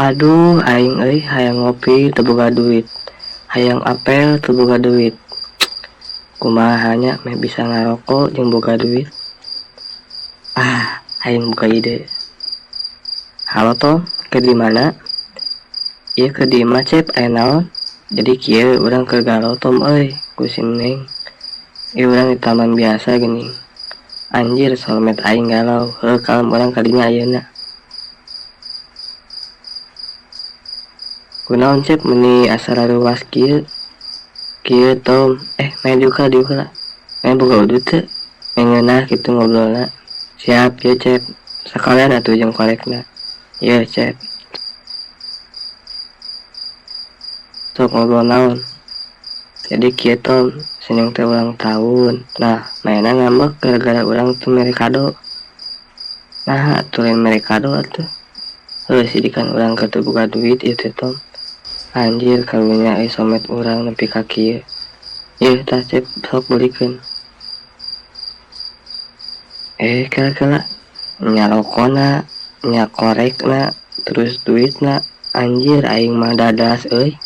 Aduh aing euy hayang ngopi teu boga duit, hayang apel teu boga duit. Kumaha nya meh bisa ngaroko jeung boga duit. Ah, aing boga ide. Halo Tom, keur di mana? Ieu keur di imah Cep, aya naon? Jadi kieu urang keur galau Tom euy, ku si Neng. Ieu urang di taman biasa geuning. Anjir soulmate aing galau, heuh kalem urang ka dinya ayeuna. Kunaon Cep meuni asa raruas kieu? Kieu Tom, main diuk heula. Main boga udut teu? Main ngeunah kitu ngobrolna. Siap ye Cep, sakalian atuh jeung korekna. Yeuh Cep. Sok ngobrol naon? Jadi kieu Tom, si Neng teh ulang tahun. Nah, mainna ngambek gara-gara urang teu mere kado. Nah, atuh lain mere kado atuh. Heuh sidikan urang keur teu boga duit ieu teh Tom. Anjir karunya euy soulmate urang nepi ka kieu. Yeuh tah Cep sok beulikeun. Kela-kela nya rokona, nya korekna, terus duitna. Anjir aing mah dadas euy.